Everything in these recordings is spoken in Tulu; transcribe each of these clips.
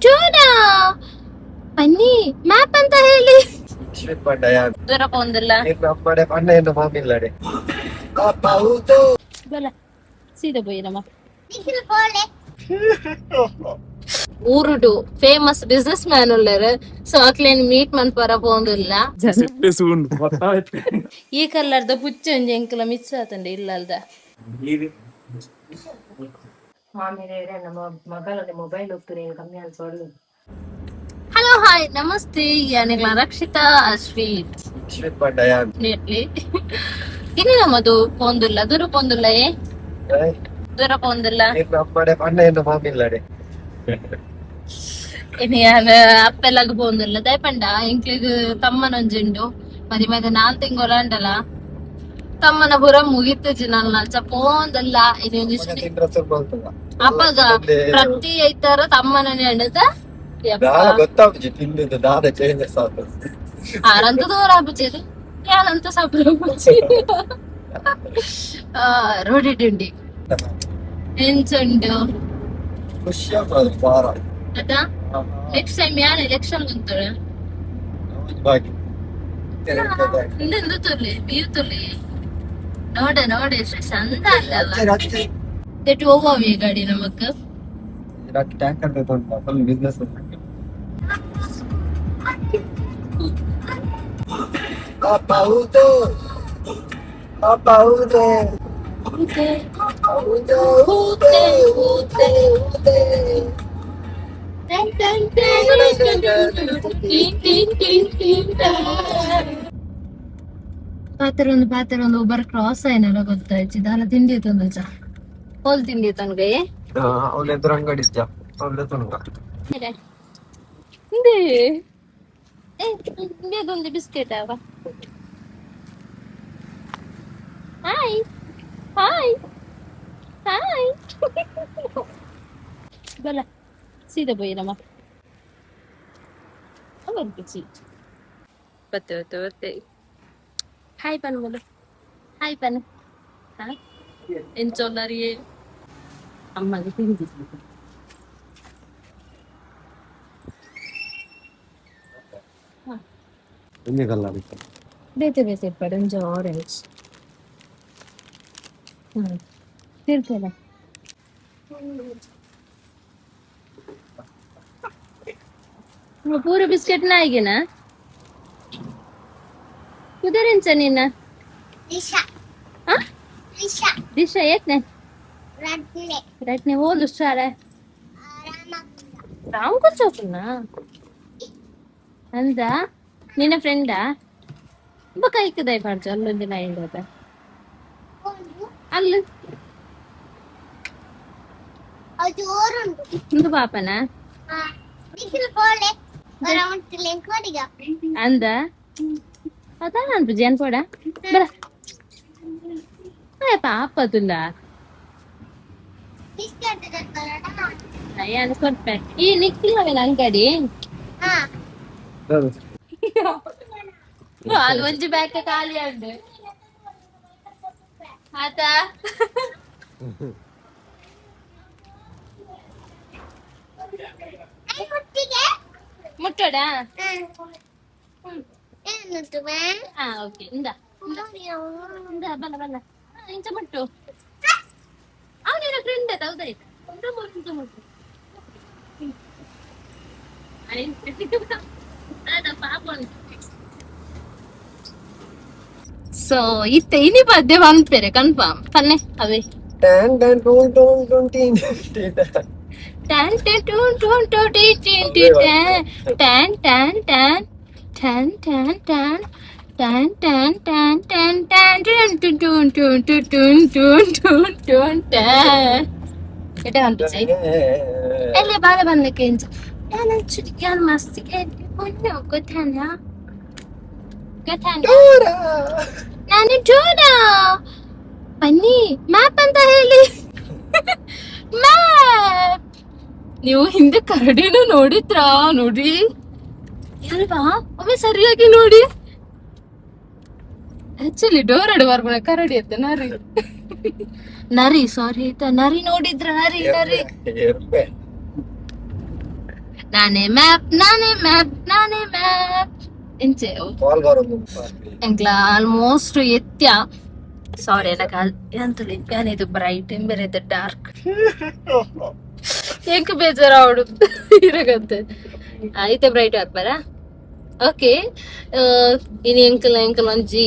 ಡೋರಾ. ಬನ್ನಿ, ಮ್ಯಾಪ್ ಅಂತ ಹೇಳಿ. ದೂರ ಪೋಂದಿಲ್ಲ. ಬಲ ಸೀದಾ ಪೋಯಿ ನಮ್ಮ ಊರುಡು ಫೇಮಸ್ ಬಿಸ್ನೆಸ್ ಮ್ಯಾನ್ ಉಲ್ಲೆರ್. ಸೊ ಅಕ್ಲೇನ್ ಮೀಟ್ ಮನ್ಪರ ಪೋಂದಿಲ್ಲ. ಈ ಕಲರ್ದ ಪುಚ್ಚೆ ಒಂಜಿ ಎಂಕಲ ಮಿಸ್ ಆತಂಡೆ ಇಲ್ಲಲ್ದ. ಹಲೋ, ಹಾಯ್, ನಮಸ್ತೆ. ಯಾನಿಗ್ಲ ರಕ್ಷಿತಾ ಅಶ್ವೀತ್. ಡೆಫಿನೆಟ್ಲಿ ಇನ್ನು ನಮ್ಮದು ಪೋಂದುಲ್ಲ, ದೂರ ಪೋಂದುಲ್ಲ. ಏ, ದೂರ ಪೋಂದುಲ್ಲ. ಇನಿ ಯಾನ್ ಅಪ್ಪೆಲ್ಲಗ್ ಪೋಂದುಲ್ಲ. ದಯಪಂಡ ಎಂಕ್ಲೆಗ್ ತಮ್ಮನೊಂಜಿ ಉಂಡು. ಮದಿ ಮದ 4 ತಿಂಗೊಳ ಅಂಡಲ ತಮ್ಮನ ಪೂರ ಮುಗಿತುಜಿ. ನಲ್ಲ ಅಂಚ ಪೋಂದಲ್ಲ. ಇನಿ ಒಂದಿಷ್ಟು ಅಪ್ಪಗ ಪ್ರತಿ ಐತಾರ ತಮ್ಮನನೆ ಅಂಡತ. ಗೊತ್ತಾಪುಜಿ ತಿಂದಿದ್ದು ದಾದ ಚೇಂಜಸ್ ಆತು. ಆರಂತ ದೂರ ಆಪುಜೆರ್, ಯಾನಂತ ಸಬ್ರ ಪುಜಿ. ರೋಡಿ ಉಂಡಿ ಎಂಚುಂಡು? ಖುಷಿ ಆಗ್ತದೆ ವಾರ. ಅದ ನೆಕ್ಸ್ಟ್ ಟೈಮ್ ಯಾನ್ ಎಲೆಕ್ಷನ್ ಉಂತುಡು. ಬಾಕಿ. ಇಂದೆಂದು ತುರ್ಲಿ ಬೀರ್ ತುರ್ಲಿ. ನೋಡ ನೋಡ, ಎಷ್ಟು ಚಂದ ಅಲ್ಲ? ತೆಟ್ಟು ಹೋಗುವ ಗಾಡಿ ನಮಕ್. Tanker full business. ಪಾಪ ಹೌದು, ಪಾಪ ಹೌದು. ಊತೆ. ಹೌದು. ಊತೆ ಊತೆ ಊತೆ. ಟನ್ ಟನ್ ಟನ್ ಟೀನ್ ಟೀನ್ ಟೀನ್ ಟೀನ್ ಟನ್. ಪಾತ್ರ ಒಂದು ಪಾತ್ರ ಒಂದು ಒಬ್ಬರು ಕ್ರಾಸ್ ಆಯ್ನಲ್ಲ, ಗೊತ್ತಾಯ್ತು. ದಾಲ ತಿಂಡಿ ತಂದು ಚ ಹೋಲ್ ತಿಂಡಿ ತನ್ಗೆ. ಅವಳ ಎದುರು ಅಂಗಡಿ ಇದ್ಯಾ? ಅವಳ ತುಣುಕ. ಇಂದೇ ಇಂದೇದೊಂದು ಬಿಸ್ಕೆಟ್ ಅವ. Hi hi hi. ಬಲ ಸೀದಾ ಪೋಯಿ ನಮ್ಮ ಬರ್ಪಿಚಿ. ಬತ್ತೆ ಬತ್ತೆ ಬತ್ತೆ. Hi ಪನ್ ಬೋಲು, hi ಪನ್. ಹಾ, ಎಂಚೊಲ್ಲರಿಯೇ ಅಮ್ಮಗೆ ತಿಂದಿ. ಒಂಜಿ ಕಲರ್. ಬೇತೆ ಬೇತೆ ಇಪ್ಪಡು. ಒಂಜಿ ಆರೆಂಜ್. ತಿರ್ಪೆಲ. ಪೂರ ಬಿಸ್ಕೆಟ್ ನಾಯಿಗೆನಾ? ಕುದರೆಂಚ ನಿನ್ನ? ದಿಶಾ. ಹಾ? ದಿಶಾ. ದಿಶಾ ಏತ್ನೆ? ರಡ್ನೆ. ರಟ್ನೆ. ಓದು ಶಾಲೆ? ರಾಮ. ರಾಮ್ ಚೌಕನ ಅಂದ ನಿನ್ನ ಫ್ರೆಂಡಾ? ಬೊಕ ಐಕದಾಯ್ ಪಾಡ್ಜು. ಅಲ್ಲೊಂದು ನಾಯಿ ಉಂಡು. ಒಂದು. ಅಲ್ಲ. ಅದು ಓರುಂಡು. ಇಂದು ಪಾಪನ? ಹಾ, ನಿಖಿಲ್ ಪೋಲೆ ರೌಂಡ್ ಲಿಂಕ್ ಕೊಡಿಗ. ಅಂದ ಅದ ಅನ್ಪುಜಿ ಅನ್ಪೋಡ ಬರ. ಏ ಪಾಪ ತುಲ್ಲ. ಬಿಸ್ಕೆಟ್ ತರ್ತಾರಣ. ಅಯ್ಯ ಕೊರ್ಪೆ. ಈ ನಿಕ್ಕಿಲ್ಲವೇನ ಅಂಗಡಿ? ಹಾ. ಅಲ್ಲಿ ಒಂಜಿ ಬ್ಯಾಗ್ ಖಾಲಿ ಉಂಡು ಆತ. I ಮುಟ್ಟಿಗೆ. ಮುಟ್ಟೋಡ. ಏನು? ಹಾ, ಓಕೆ. ಇಂದ ಇಂದ, ಬಲ್ಲ ಬಲ್ಲ. ಹಾ, ಇಂಚ ಮುಟ್ಟು. ಅವನಿನ ಫ್ರೆಂಡ್ ಅದ, ಹೌದಾಯ್ತು. ಇಂಚ ಮುಟ್ಟು. ಪಾಪ. ಸೊ ಇತ್ತೆ ಇನಿ ಪದ್ಯ ಪನ್ಪೆರೆ ಕನ್ಫರ್ಮ್ ಪನ್ನೆ ಅವೇ. ಟ್ಯಾನ್ ಟ್ಯಾನ್ ಟೂನ್ ಟೂನ್ ಟೂನ್ ಟೀನ್ ಟೀನ್. ಟ್ಯಾನ್ ಟ್ಯಾನ್ ಟೂನ್ ಟೂನ್ ಟೂ tea tea tea tan tan tan tan tan tan tan tan tan tan tan tan ಟೂನ್ ಟೂನ್ ಟೂನ್ ಟೂನ್ ಟೂನ್ ಟೂನ್ ಟೂನ್ ಟೂನ್ ಟ್ಯಾನ್. ಎಟ ಅನ್ಪಿಸಿ ಎಲ್ಲಿ ಬಾಲ ಬಂದಕ್ಕೆ ಇಂಚ ಯಾನ್ ಯಾನ್ ಮಸ್ತ್ ಪೊಣ್ಣು ಗೊತ್ತಾನ ಗೊತ್ತಾನ. ನಾನು ಡೋರಾ. ಬನ್ನಿ, ಮ್ಯಾಪ್ ಅಂತ ಹೇಳಿ. ಮ್ಯಾಪ್. ನೀವು ಹಿಂದೆ ಕರಡಿನೂ ನೋಡಿದ್ರಾ? ನೋಡಿ ಅಲ್ವಾ? ಒಮ್ಮೆ ಸರಿಯಾಗಿ ನೋಡಿ. ಆಕ್ಚುಲಿ ಡೋರಡು ಬರ್ಬಣ ಕರಡಿ ಅತ್ತ ನರಿ ನರಿ, ಸಾರಿ ಆಯ್ತಾ. ನರಿ ನೋಡಿದ್ರ? ನರಿ ನರಿ. ಎರ್ಪೆ. ನಾನೇ ಮ್ಯಾಪ್, ನಾನೇ ಮ್ಯಾಪ್, ನಾನೇ ಮ್ಯಾಪ್ ಇಂಚೆ. ಕಾಲ್ ಬರೋದು. ಎಂಕ್ಲ ಆಲ್ಮೋಸ್ಟ್ ಎತ್ಯ. ಸಾರಿ, ಎನಕ ಎಂತಲಿ ಇದು ಬ್ರೈಟ್ ಎಂಬೆರೆ ಇದು ಡಾರ್ಕ್. ಎಂಕ್ ಬೇಜಾರಾವಡು ಇರಗಂತೆ. ಐತೆ ಬ್ರೈಟ್ ಆತ್ಮರ. ಓಕೆ, ಇನಿ ಎಂಕಲ್ ಎಂಕಲ್ ಒಂಜಿ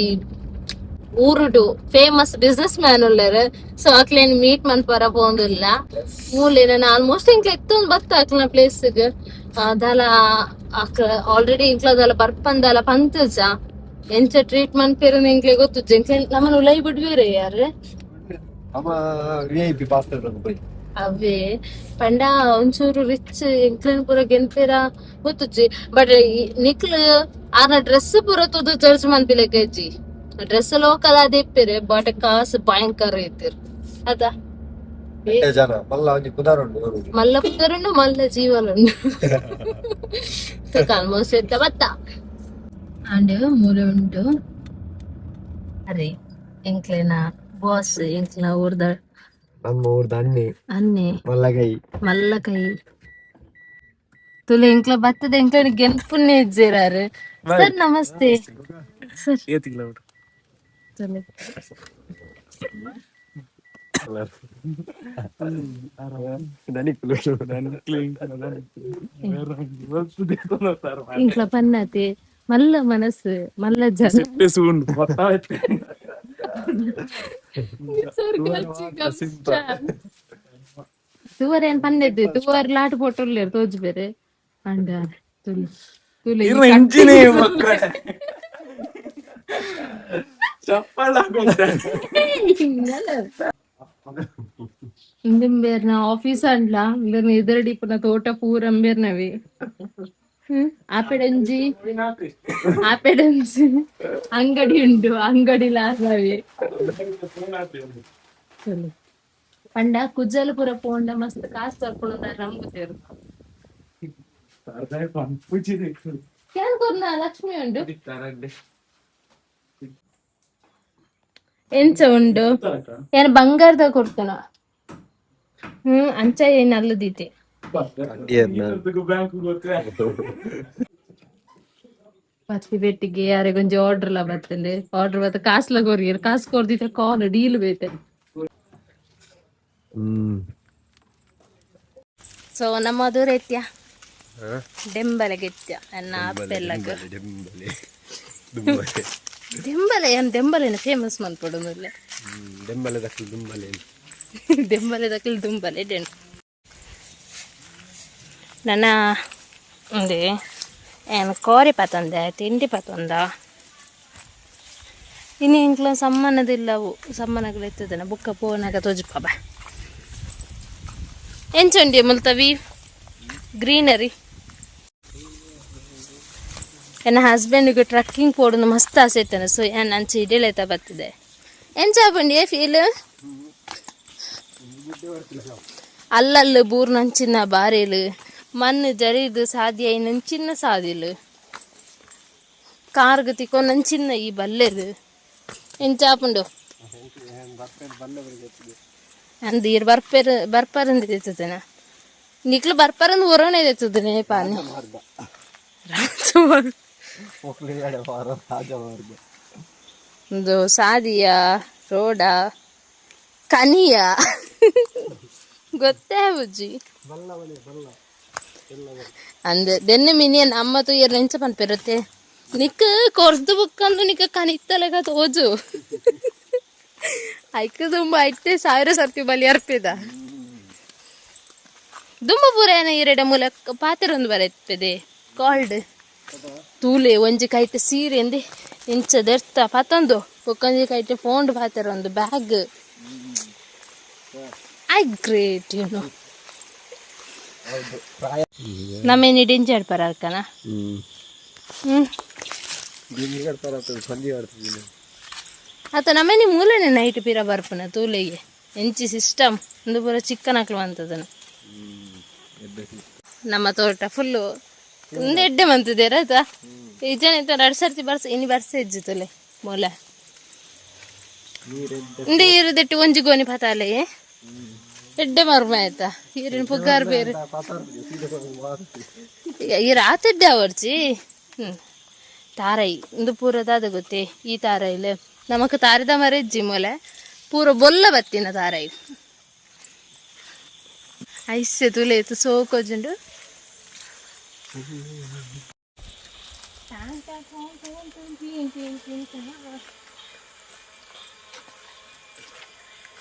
ಊರುಡು famous business man ಉಲ್ಲೆರ್. So ಅಕ್ಲೇನ್ meet ಮನ್ಪರ ಪೋಂದಿಲ್ಲ ಮೂಲೆ. ನಾನು ಆಲ್ಮೋಸ್ಟ್ ಎಂಕ್ಲ ಎತ್ತೊಂದು ಬತ್ತ ಅಕ್ಲನ ಪ್ಲೇಸ್ ದಾಲ ಅಕ್ಲ ಆಲ್ರೆಡಿ ಎಂಕ್ಲ ದಾಲ ಬರ್ಪಂದಾಲ ಪಂತಜ ಎಂಚ ಟ್ರೀಟ್ಮೆಂಟ್ ಪೇರು ಎಂಕ್ಲೆ ಗೊತ್ತುಜ್ಜಿ. ಎಂಕ್ಲೆ ನಮ್ಮನ್ ಉಲೈ ಬಿಡ್ಬೇರೆ ಯಾರು. ಅಮ್ಮ ವಿಐಪಿ ಪಾಸ್. ಅವೇ ಪಂಡ ಒಂಚೂರು ರಿಚ್ ಎಂಕ್ಲೆನ್ ಪೂರ ಗೆನ್ಪೇರ ಗೊತ್ತುಜ್ಜಿ. ಬಟ್ ನಿಕ್ಲ್ ಆರ್ನ ಡ್ರೆಸ್ ಪೂರ ತೂದು ಜಡ್ಜ್ ಮನ್ಪಿಲೆಕ ಇಜ್ಜಿ. ಡ್ರೆಸ್ ಲೋಕಲ್ ಅದೇ ಇಪ್ಪೆರೆ, ಬಟ್ ಕಾಸು ಭಯಂಕರ ಇತ್ತೀರ್ ಅದ. ಜನ ಮಲ್ಲ ಒಂಜಿ ಪುದರ್ ಉಂಡು ಊರುಡು. ಮಲ್ಲ ಪುದರುಂಡು, ಮಲ್ಲ ಜೀವನ ಉಂಡು. ಆಲ್ಮೋಸ್ಟ್ ಎತ್ತ ಬತ್ತ ಅಂಡ್ ಮೂಲೆ ಉಂಟು. ಅರೆ ಎಂಕ್ಲೆನ ಬಾಸ್, ಎಂಕ್ಲೆನ ಊರ್ದ ನಮ್ಮ ಊರ್ದ ಅಣ್ಣೆ. ಅನ್ನೆ. ಮಲ್ಲಗೈ. ಮಲ್ಲ ಕೈ ತುಲೆ. ಎಂಕ್ಲ ಬತ್ತದ ಎಂಕ್ಲೆನ ಗೆನ್ಪುನ್ನೆ ಇಜ್ಜೆರಾರು. ಸರ್ ನಮಸ್ತೆ ಸರ್. ತುಲೆ. ದನಿಕ್ಲು. ಇಂಕ್ಲ ಪನ್ನತೆ ಮಲ್ಲ ಮನಸ್ಸು ಮಲ್ಲ ಜನ. ತುವರ್ ಏನ್ ಪನ್ನೆದ್ದು ತುವರ್ ಲಾಟ್ ಪೋಟುಲ್ಲೇರ್ ತೋಜು ಬೇರೆ ಅಂಡ ತುಲು ತುಲು. ಇಂಜಿನೇ ಮಕ್ಕಳೇ. ಇಂಬೆರ್ನ ಆಫೀಸ್ ಅಂಡ್ಲ ಇಂಬೆರ್ನ ಎದುರಡಿ ಪುನ ತೋಟ ಪೂರ ಅಂಬೆರ್ನವಿ. ಆಪೆಡಂಜಿ ಆಪೆಡಂಜಿ ಅಂಗಡಿ ಉಂಡು, ಅಂಗಡಿ ಲಾಸವಿ. ಪಂಡ ಕುಜಲ್ಪುರ ಪೋಂಡ ಮಸ್ತ್ ಕಾಸು ಬರ್ಪುಂಡು ನಂಬುತೇರು. ಏನ್ ಕೊರ್ನ ಲಕ್ಷ್ಮಿ ಉಂಡು, ಎಂಚ ಉಂಡು? ಏನ್ ಬಂಗಾರದ ಕೊಡ್ತಾನ? ಅಂಚ ಏನ್ ಅಲ್ಲದೀತೆ. ಬತ್ತಿ ಬೆಟ್ಟಿಗೆ ಯಾರಿಗೊಂಜಿ ಆರ್ಡರ್ ಲ ಬತ್ತಂದೆ. ಆರ್ಡರ್ ಬತ್ತ ಕಾಸ್ಲ ಕೊರಿಯರ್ ಕಾಸು ಕೊರ್ದಿತ್ತೆ ಕಾಲ್ ಡೀಲ್ ಬೇತೆ. ಸೊ ನಮ್ಮ ದೂರ ಎತ್ಯ ಡೆಂಬಲೆಗೆ ಎತ್ಯ ಎನ್ನ ಅಪ್ಪೆಲ್ಲಗ್. ಡೆಂಬಲೆ. ಡೆಂಬಲೆ ಏನ್ ಡೆಂಬಲೆನ ಫೇಮಸ್ ಮನ್ಪೊಡು ಮೊದ್ಲೆ. ಡೆಂಬಲೆ ದಕ್ಲು ದುಂಬಲೆ. ಡೆಂಬಲೆ ದಕ್ಲು ದುಂಬಲೆ ಡೆನ್. ನನ್ನ ಉಂದೆ ಏನ್ ಕೋರಿ ಪತೊಂದೆ, ತಿಂಡಿ ಪತೊಂದ. ಇನ್ನು ಎಂಕ್ಲ ಸಮ್ಮನದಿಲ್ಲವು ಸಮ್ಮನಗಳು ಎತ್ತದನ ಬುಕ್ಕ ಪೋನಾಗ ತೋಜುಪ ಬಾ. ಎಂಚುಂಡಿ ಮುಲ್ತವಿ ಗ್ರೀನರಿ. ಎನ್ನ ಹಸ್ಬೆಂಡ್ಗೆ ಟ್ರಕ್ಕಿಂಗ್ ಪೋಡುನು ಮಸ್ತ್ ಆಸೆ ಇತ್ತಾನೆ. ಸೊ ಏನ್ ಅಂಚೆ ಇಡೀ ಬರ್ತದೆ. ಎಂಚ ಆಪುಂಡಿ ಫೀಲ್? ಅಲ್ಲಲ್ಲು ಬೂರ್ನಂಚಿನ ಬಾರೆಲು, ಮಣ್ಣು ಜರಿದು ಸಾಧ್ಯ ನಂಚಿನ ಸಾದಿಲು, ಕಾರ್ಗ್ ತಿಕ್ಕೊನಂಚಿನ ಈ ಬಲ್ಲೆದು. ಎಂಚ ಆಪುಂಡು ಅಂದ್ ಈರ್ ಬರ್ಪೆರ್ ಬರ್ಪರಂದು తెತ್ತದನ ನಿಕ್ಲು ಬರ್ಪರಂದು ಒರೋನೆ తెತ್ತದನೆ ಪಾನಿ ರಾಜಮಾರ್ಗ. ರಾಜಮಾರ್ಗ. ಒಂದು ಸಾದಿಯ ರೋಡ ಕನಿಯ ಗೊತ್ತೇ ಬುಜ್ಜಿ ಅಂದ್ ದೆನ್ನೆ ಮಿನಿಯನ್ ಅಮ್ಮ ತೂಯರ್ ನೆಂಚ ಪನ್ಪೆರುತ್ತೆ? ನಿಕ್ ಕೊರ್ದು ಬುಕ್ಕಂದು ನಿಕ್ಕ ಕನಿತ್ತಲೆಗ ತೋಜು. ಐಕ್ ದುಂಬ ಐತೆ ಸಾವಿರ ಸರ್ತಿ ಬಲಿ ಅರ್ಪಿದ ದುಂಬ ಪೂರ ಏನ ಈರೆಡ ಮೂಲಕ ಪಾತೆರೊಂದು ಬರೆತ್ಪೆದೆ ಕಾಲ್ಡ್ ತೂಲೆ. ಒಂಜಿ ಕೈತೆ ಸೀರೆ ಎಂದೆ ಇಂಚ ದೆರ್ತ ಪತೊಂದು, ಬೊಕ್ಕೊಂಜಿ ಕೈತೆ ಫೋನ್ ಪಾತೆರೊಂದು, bag. I great you know. ನಮ್ಮೇನಿ danger ಪರ ಅರ್ಕನ. ಹ್ಮ್ ಆತ ನಮ್ಮೇನಿ ಮೂಲನೆ ನೈಟ್ ಪಿರ ಬರ್ಪುನ ತೂಲೆಗೆ. ಎಂಚಿ ಸಿಸ್ಟಮ್ ಒಂದು ಪೂರ ಚಿಕ್ಕನ ಹಾಕ್ಲು ಅಂತದನ. ನಮ್ಮ ತೋಟ ಫುಲ್ಲು ಒಂದು ಎಡ್ಡೆ ಮಂತದೇರ ಆಯ್ತಾ? ಈ ಜನ ಇತ್ತ ಎರಡು ಸರ್ತಿ ಬರ್ಸ ಇನಿ ಬರ್ಸ ಇಜ್ಜಿ ತುಲೆ ಮೂಲ. ಇಂದೆ ಇರುದೆಟ್ಟು ಒಂಜಿ ಗೋಣಿ ಪತಾಲೆ. ಎಡ್ಡೆ ಮರ್ಮ ಆಯ್ತಾ ಈರಿನ ಪುಗಾರ್ ಬೇರೆ ಈ ರಾತ್ರಿ ಅವರ್ಜಿ. ಹ್ಮ್ ತಾರೈ ಇಂದು ಪೂರ ದಾದ ಗೊತ್ತೇ ಈ ತಾರೈಲ್ ನಮಕ್ ತಾರಿದ ಮರ ಇಜ್ಜಿ ಮೊಲೆ ಪೂರ ಬೊಲ್ಲ ಬತ್ತಿನ ತಾರೈ ಐಸೆ ತುಲೇತು ಸೋಕೋಜುಂಡು.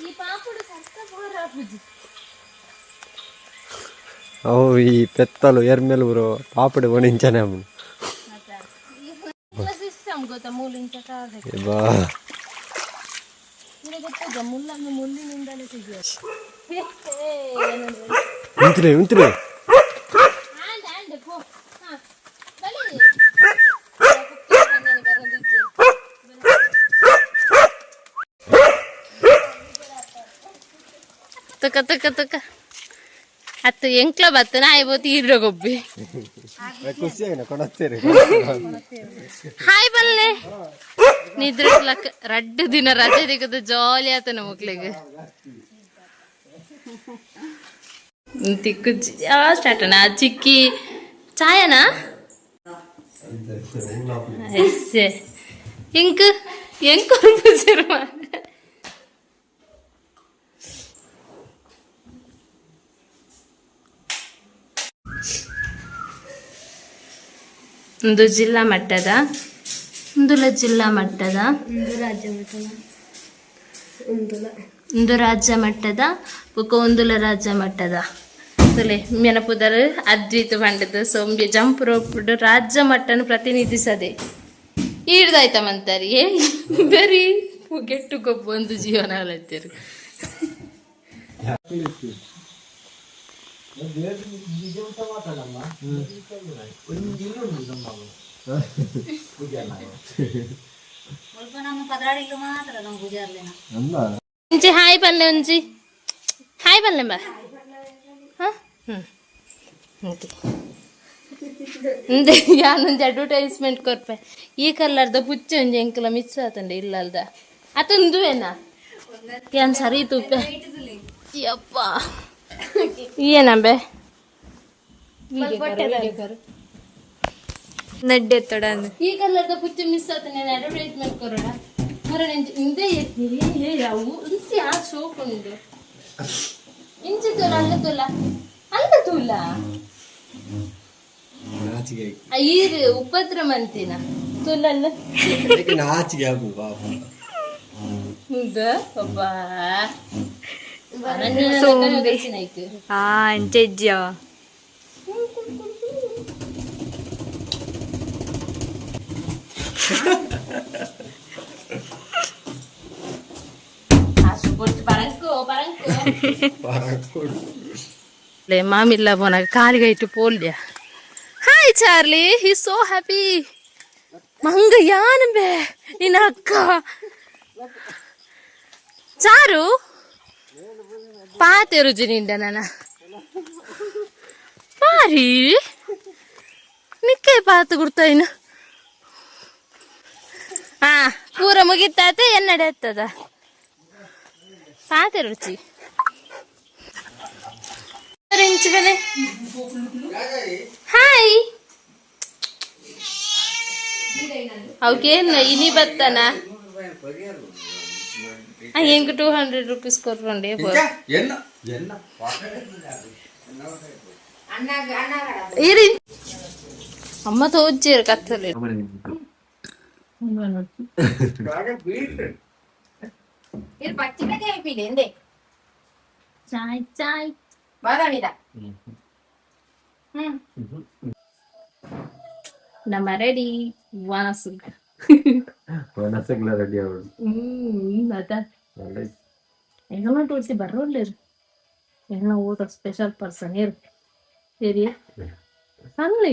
ಈ ಪಾಪುಡು ಸತ್ತ ಪೂರ ಪೂಜಿ. ಅವು ಈ ಪೆತ್ತಲು ಎರ್ಮೆಲ್ ಬ್ರೋ ಪಾಪಡಿ ಒಣಿಂಚನೆ ಅಮ್ಮು. ಸಿಸ್ಟಮ್ ಗೊತ್ತಾ ಮೂಲಿಂಚ ಕಾದೆ. ಬಾ. ಗೊತ್ತಿದ್ದ ಮುಲ್ಲನ್ನು ಮುಳ್ಳಿನಿಂದಲೇ ತೆಗೆಯೋದು. ಉಂತ್ರೆ ಉಂತ್ರೆ. ಆಂಡ್ ಆಂಡ್ ಪೋ ಹಾ ಬಲಿ. ತುಕ ತುಕ ತುಕ ಅತ್ತು ಎಂಕ್ಲ ಬತ್ತ ನಾಯಿ ಬೋತಿ ಈರ ಗೊಬ್ಬಿ. ಖುಷಿ ಆಗಿನ ಕೊಡತ್ತೇರಿ. ಹಾಯ್ ಬಲ್ಲೆ ನಿದ್ರೆ ಲಕ್ ರಡ್ಡು ದಿನ ರಜೆ ದಿಕ್ಕದ ಜಾಲಿ ಆತನ ಮಕ್ಳಿಗೆ ತಿಕ್ಕು. ಸ್ಟಾರ್ಟ್ ಅಣ್ಣ ಚಿಕ್ಕಿ ಚಾಯನಾ ಎಸ್ಸೆ ಎಂಕ್ ಎಂಕ್ ಪೂಜೆರ್. ಒಂದು ಜಿಲ್ಲಾ ಮಟ್ಟದ ಒಂದುಲ ಜಿಲ್ಲಾ ಮಟ್ಟದ ಒಂದು ರಾಜ್ಯ ಮಟ್ಟದ ಒಂದುಲ. ಒಂದು ರಾಜ್ಯ ಮಟ್ಟದ ಬೊಕ ಒಂದುಲ ರಾಜ್ಯ ಮಟ್ಟದ ತುಲೆ ಮೆನ ಪುದರ್ ಅದ್ವಿತ ಪಂಡದ ಸೊಂಬೆ ಜಂಪ್ ರೋಪ್ ರಾಜ್ಯ ಮಟ್ಟನು ಪ್ರತಿನಿಧಿಸದೆ ಈಡ್ದಾಯ್ತ ಮಂತಾರಿ ಏ ಬರೀ ಗೆಟ್ಟು ಗೊಬ್ಬ ಒಂದು ಜೀವನ ಅಲತ್ತೀರಿ. ಒಂಜಿ ಹಾಯ್ ಪಲ್ಲೆ ಒಂಜಿ ಹಾಯ್ ಪಲ್ಲೆ ಬಾ. ಹಾ ಹ್ಮ್ ಓಕೆ. ಇಂದೆ ಯಾನೊಂಜಿ ಅಡ್ವರ್ಟೈಸ್ಮೆಂಟ್ ಕೊರ್ಪೆ. ಈ ಕಲರ್ದ ಪುಚ್ಚೆ ಒಂಜಿ ಎಂಕಲ ಮಿಸ್ ಆತಂಡೆ ಇಲ್ಲಲ್ದ ಅತೊಂದುವೇನಾ ಯಾನ್ ಸರಿ ತೂಪೆ. ಯಪ್ಪ ಏನಂಬೆ. ನಡ್ಡೆ ತೊಡಂದು. ಈ ಕಲರ್ದ ಪುಚ್ಚೆ ಮಿಸ್ ಆತ ನಾನು ಅಡ್ವರ್ಟೈಸ್ಮೆಂಟ್ ಕೊರೋಣ ಮರಣ ಇಂದೇ ಏ ಅವು ಇಂಚಿ ಆ ಶೋಕ್ ಉಂಡು ಇಂಚಿ ತೋಲ ಅಲ್ಲ ತೋಲ ಅಲ್ಲ ತೋಲ. ನಾಚಿಗೆ. ಈರು ಉಪದ್ರ ಮಂತಿನ ತೋಲಲ್ಲ. ನಾಚಿಗೆ ಆಪು ಪಾಪ. ಹೌದ ಅಬ್ಬಾ. ಸೋಂಬೆ. ಆ ಅಂಚೆಜ್ಜಿ ಅವ. ಮಾಮಿಲ್ಲ ಪೋನಾಗ ಕಾಲಿಗೆ ಇಟ್ಟು ಪೋಲ್ಯ. Hi Charlie, he so happy. ಮಂಗ ಯಾನು ಬೇ ನಿನ್ನ ಅಕ್ಕ ಚಾರು ಪಾತೆ ರುಚಿ ನಿಂಡ ನನ್ನ ಪಾರಿ ನಿಕ್ಕೆ ಪಾತು ಗುರ್ತಾಯಿನ. ಹಾ ಪೂರ ಮುಗಿತಾತೆ ಎನ್ನಡೆ ಎತ್ತದ ಪಾತೆ ರುಚಿ ಇಂಚು ಬೆಲೆ. ಹಾಯ್ ಅವಕ್ಕೇನು ಇನಿ ಬತ್ತಾನ ಎಂಕ್ 200 ರುಪೀಸ್ ಕೊರ್ಪಂಡೆ. ಇರಿ ಅಮ್ಮ ತೋಜ್ಜೇರು ಕತ್ತಲೆ. ಚಾಯ್ ಚಾಯ್. ಹ್ಮ್ ನಮ್ಮ ರೆಡಿ ವಾಸುಗ್. ವನಸಗ್ಲ ರೆಡಿ ಅವಳು. ಹ್ಮ್ ಅದ ಎಂಗಲ ಟೋರ್ಸಿ ಬರೋಲ್ಲೇರು ಎಂಗ್ಲ ಊಟ ಸ್ಪೆಷಲ್ ಪರ್ಸನ್ ಇರು ಸರಿ ಅಲ್ಲಿ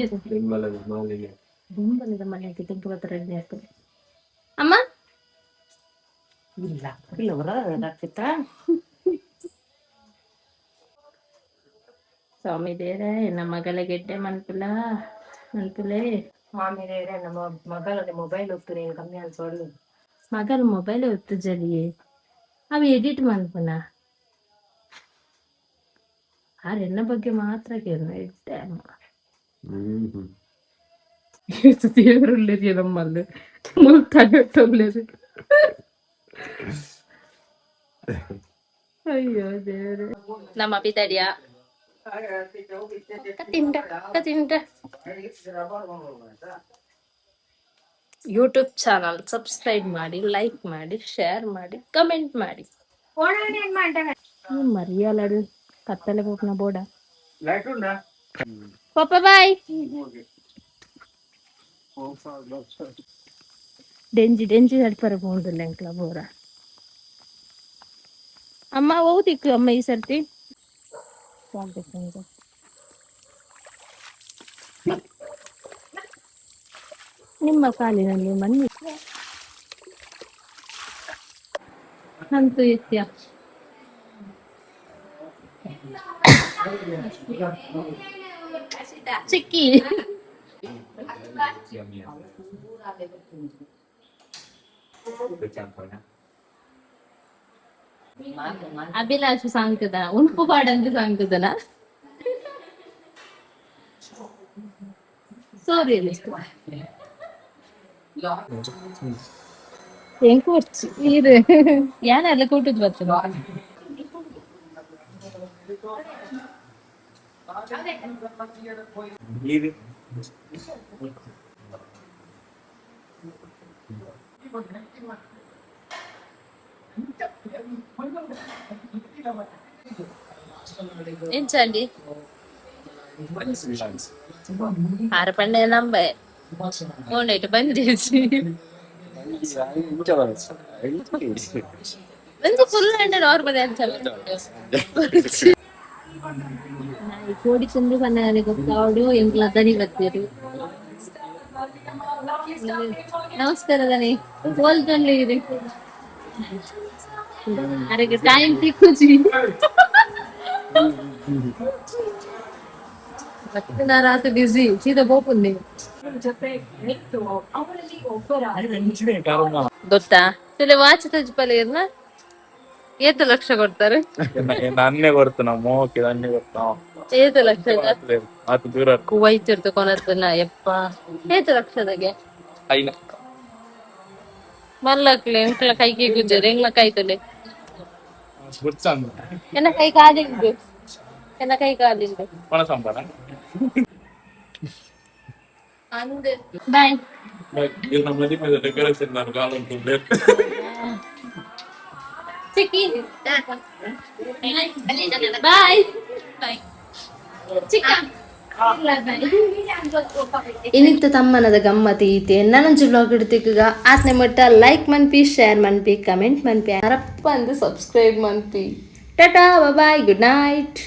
ಇರು. ಬೆಂಬಲದ ಮಾಲಿಗೆ. ಬೆಂಬಲದ ಮನೆಗೆ ತಿಂಗಳ ರೆಡಿ ಆಗ್ತದೆ ಅಮ್ಮ. ಇಲ್ಲ ಇಲ್ಲ ರಕ್ಷಿತ. ಸ್ವಾಮಿ ದೇರೆ ನಮ್ಮ ಮಗಳ ಗೆಡ್ಡೆ ಮನ್ಪುಲ ಮನ್ಪುಲೆ. ಸ್ವಾಮಿ ದೇವ್ರೆ ನಮ್ಮ ಮಗಳ ಮೊಬೈಲ್ ಒತ್ತು ನೀನು ಕಮ್ಮಿ ಅನ್ಸೋಳು. ಮಗಲ್ ಮೊಬೈಲ್ ಒತ್ತು ಜಲಿಯೇ ಅవి ಎಡಿಟ್ ಮನ್ಪುನ. ಆರ್ ಎನ್ನ ಬಗ್ಗೆ ಮಾತ್ರ ಕೇಳ ಎಡ್ಡೆ ಅಮ್ಮ. ದೇವರುಳ್ಳೇರಿ ನಮ್ಮಲ್ಲಿ ಮುಲ್ತಾನೆ. ಅಯ್ಯೋ ದೇವ್ರೆ, ನಮ್ಮ ಪಿತಡಿಯ ತಿಂಡ ತಿಂಡ. ಯೂಟ್ಯೂಬ್ ಚಾನಲ್ ಸಬ್ಸ್ಕ್ರೈಬ್ ಮಾಡಿ, ಲೈಕ್ ಮಾಡಿ, ಶೇರ್ ಮಾಡಿ, ಕಮೆಂಟ್ ಮಾಡಿ. ಮರಿಯಲಡು ಕತ್ತಲೆ ಹೋಗ್ನ ಬೋಡ. Papa, boy. ಡೆಂಜಿ ಡೆಂಜಿ ತಡ್ಪರ ಪೋಂಡುಲ್ಲ ಎಂಕ್ಲ ಬೋರ. ಅಮ್ಮ, ಓದಿಕ್ಕು ಅಮ್ಮ ಈ ಸರ್ತಿ. ನಿಮ್ಮ ಕಾಲಿನಲ್ಲಿ ಮಣ್ಣು ಅಂತೂ ಇತ್ಯ. ಚಿಕ್ಕಿ. ಅಭಿಲಾಷ್ ಸಾಂಗ್ತದನ, ಉಂಪು ಪಾಡಂತ ಸಾಂಗ್ತದನ. ಸಾರಿ, ಎಂಕ್ ವರ್ಚಿ ಇದು ಯಾನೆಲ್ಲ ಕೂಟದ್ ಬರ್ತದೆ. ಎಂಚಂಡಿ ಆರ ಪಂಡೆ ನಂಬ ಓಂಡೈಟ್ ಬಂದೇಜಿ. ಒಂಜಿ ಫುಲ್ ಅಂಡ ನಾರ್ಮಲ್ ಅಂತ. ಕೋಡಿ ಚಂದ್ರು ಪನ್ನ ಗೊತ್ತಾವಡು. ಎಂಕ್ಲ ದನಿ ಬತ್ತೀರಿ. ನಮಸ್ಕಾರ ದನಿ. ಹೋಲ್ದಲ್ಲಿ ಅರೆಗೆ ಟೈಮ್ ತಿಕ್ಕುಜಿ. ಮತ್ತೆ ರಾತ್ರಿ ಬಿಸಿ ಸೀದಾ ಪೋಪುಂದಿ ಗೊತ್ತಾ? ವಾಚ್ ತಜ್ಪಲೆ ಏತ್ ಲಕ್ಷ ಕೊಡ್ತಾರೆ? ನನ್ನೇ ಕೊಡ್ತು ನಾವು ಮೋಕೆ ನನ್ನೇ ಕೊಡ್ತು. ಏತ್ ಲಕ್ಷ? ಆತು ದೂರ. ಕುವೈತ್ ಇರ್ತು ಕೊನತ್ತನ ಯಪ್ಪ. ಏತ್ ಲಕ್ಷದಾಗೆ? ಐನ. ಮಲ್ಲಕ್ಲೆ ಎಂಕ್ಲ ಕೈಗೆ ಗುಜ್ಜರೆ, ಎಂಗ್ಲ ಕೈತಲೆ. ಗುರ್ಚಂದು. ಎನ್ನ ಕೈ ಕಾಲಿಂದು, ಎನ್ನ ಕೈ ಕಾಲಿಂದು. ಒಣ ಸಾಂಬಾರ. ಬಾಯ್. ನಮ್ಮ ಮದಿ ಡೆಕೋರೇಷನ್ ನಾನು ಕಾಲಂತು. ಚಿಕ್ಕಿ, ಬಾಯ್ ಚಿಕ್ಕ. ಇನ್ನಿತ್ತ ತಮ್ಮನದ ಗಮ್ಮತ್ ಈತೆ. ನನಂಜು ಬ್ಲಾಗ್ ಇಡ್ತಿಕ್ಕ ಆತ್ನೆ ಮಟ್ಟ ಲೈಕ್ ಮನ್ಪಿ, ಶೇರ್ ಮನ್ಪಿ, ಕಮೆಂಟ್ ಮನ್ಪಿ, ಅರಪ್ಪ ಅಂದು ಸಬ್ಸ್ಕ್ರೈಬ್ ಮನ್ಪಿ. Tata, bye, good night.